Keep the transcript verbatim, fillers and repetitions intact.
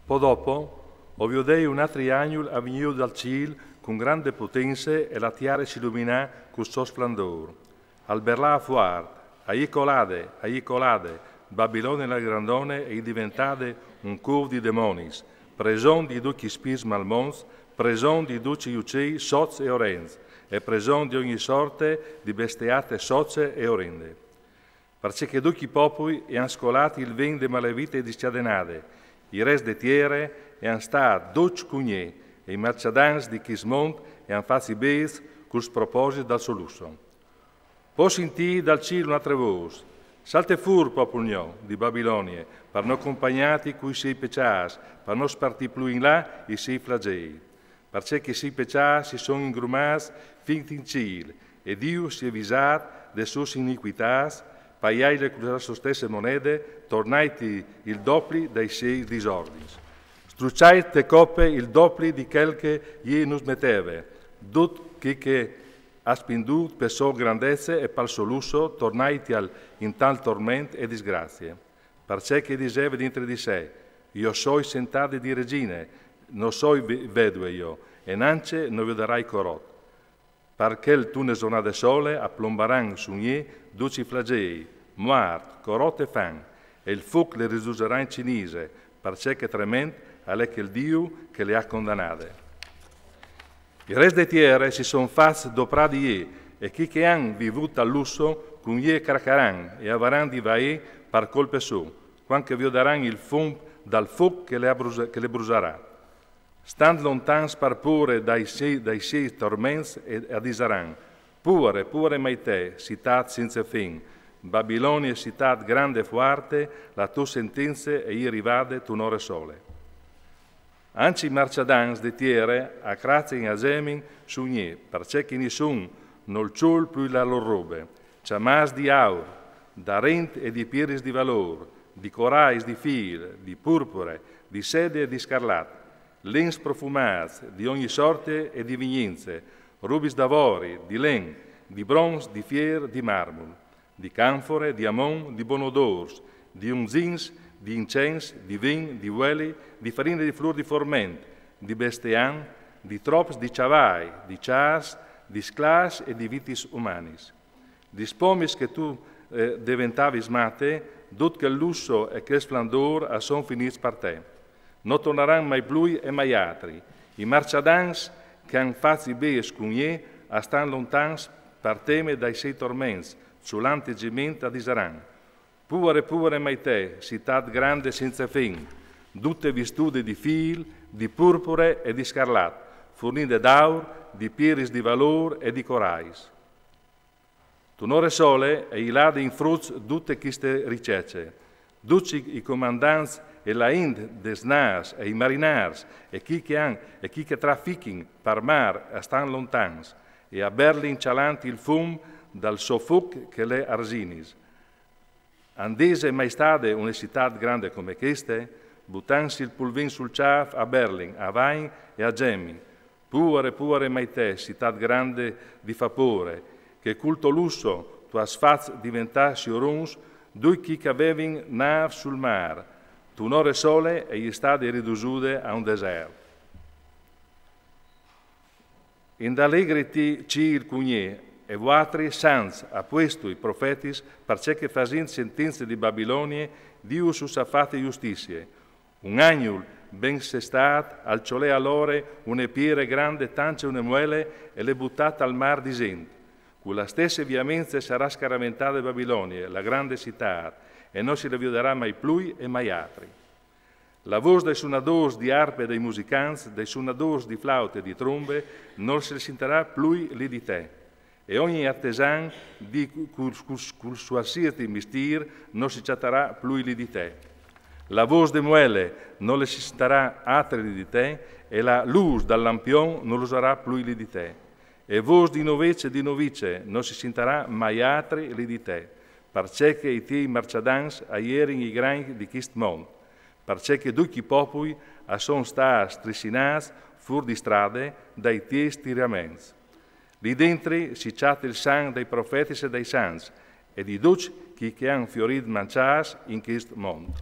Po dopo, o viodei un altri agnul a vignî dal cîl cun grande potence e la tiere si luminà cul so splendôr. Al berlà fuart: «Aie colade, aie colade, Babilonie la grandone e je diventade un cûf di demonis, preson di ducj i spirts malmonts, preson di ducj i ucei sots e orents, e preson di ogni sorte di bestiate soce e orende.» Parcè che ducj i popui e àn scolât il ven de malevite discjadenade, i rês de tiere e àn stât ducj cun jê, e i marcjadants di chist mont e àn fat i bêçs cul sproposit dal so lusso. Po sintî dal cîl une altre vôs: «Salte fûr, popul gno, di Babilonie, par no compagnâti cui siei pecjâts, par no spartî plui in là i siei flagei. Parcè che i siei pecjâts si son ingrumâts fin in cîl, e Diu si è visât des sôs inicuitâts, paiaile cu la sô stesse monede, tornaiti il dopli dai siei disordins. Strucjait te cope il dopli di chel che jê nus meteve, dut chel che al à spindût pe sô grandece e pal so lusso, tornaitial in tal torment e disgracie.» Parcè che e diseve dintre di se: «Jo soi sentade di regjine, no soi ve-, vedue jo, e nancje no viodarai corot.» Par chel, intune zornade sole, a plombaran su jê ducj i flagei, muart, corot e fam, e il fûc le ridusarà in cinise, parcè che trement al è chel Diu che le à condanade. I rês de tiere si son fats doprâ di jê, e chei che àn vivût tal lusso cun jê cracaran e a varan di vaî par colpe sô, cuant che viodaran il fum dal fûc che le à brus-, che le brusarà. Stant lontans par pôre dai siei, dai siei torments, e a disaran: «Puare, puare Maite, citât cence fin, Babilonie, citât grande e fuarte, la tô sentence e je rivade intune ore sole.» Ancje i marcjadants de tiere a crachen e a gemin su jê, parcè che nissun nol cjol plui la lôr robe, cjamâts di aur, d'arint e di pieris di valôr, di corais di fîl, di purpure, di sede e di scarlat, lens profumâts di ogni sorte e di vignence, robis d'avori, di len, di bronç, di fier, di marmul, di canfore, di amon, di bon odôrs, di unzins, di incens, di vin, di vueli, di farine di flôr di forment, di bestiam, di trops di cjavai, di cjâfs, di sclâfs e di vitis umanis. Dispomis che tu, eh, deventavis mate, dut chel lusso e chel splendôr a son finîts par te. No tornaran mai plui e mai altri. I marcjadants che a àn fat i bêçs cun jê a stan lontans par teme dai siei torments, cjolant e gemint a disaran: «Puare, puare Maite, citât grande cence fin, dute vistude di fîl, di purpure e di scarlat, furnide d'aur, di pieris di valôr e di corais. Intune ore sole e je lade in fruts dute cheste ricjece. Ducj i, i comandants e la int des nâfs e i marinârs e chei che a àn, e chei che a trafichin par mâr a stan lontans e a berlin cjalant il fum dal so fûc che le arzinis. Andese mai stade une citât grande come cheste?» Butantsi il pulvin sul cjâf a berlin, a vain e a gemin: «Puare, puare Maite, citât grande di fâ pôre, che cul to lusso tu âs fats deventâ siorons ducj chei che a vevin nâfs sul mâr, intune ore sole e je stade ridusude a un desert.» Indalegriti, cîl, cun jê, e vuatris sants, a puestui profetis, parcè che fasint sentence di Babilonie, Diu us à fate justizie. Un agnul, ben cestât, al cjolè alore une piere grande tancje une muele e le butà tal mâr, disint: «Cu la stesse viamence sarà scaramentade Babilonie, la grande citât, e no si le viodarà mai plui e mai altri.» La vôs dai sunadôrs di arpe e dai musicants, dai sunadôrs di flaute e di trombe, no si le sintarà plui li di te. E ogni artesan di cu-, cul, cul, cul sualsirti mistîr no si cjatarà plui li di te. La vôs de muele no le si sintarà altri li di te, e la lûs dal lampion no lusarà plui li di te. E vôs di novets e di novicis no si sintarà mai altri li di te, parcè che i tiei marcjadants a jerin i grancj di chist mont, parcè che ducj i popui a son stâts strissinâts fûr di strade dai tiei stiraments. Li dentri si cjate il sanc dai profetis e dai sants, e di ducj chei che a àn fiorît mançâts in chist mont.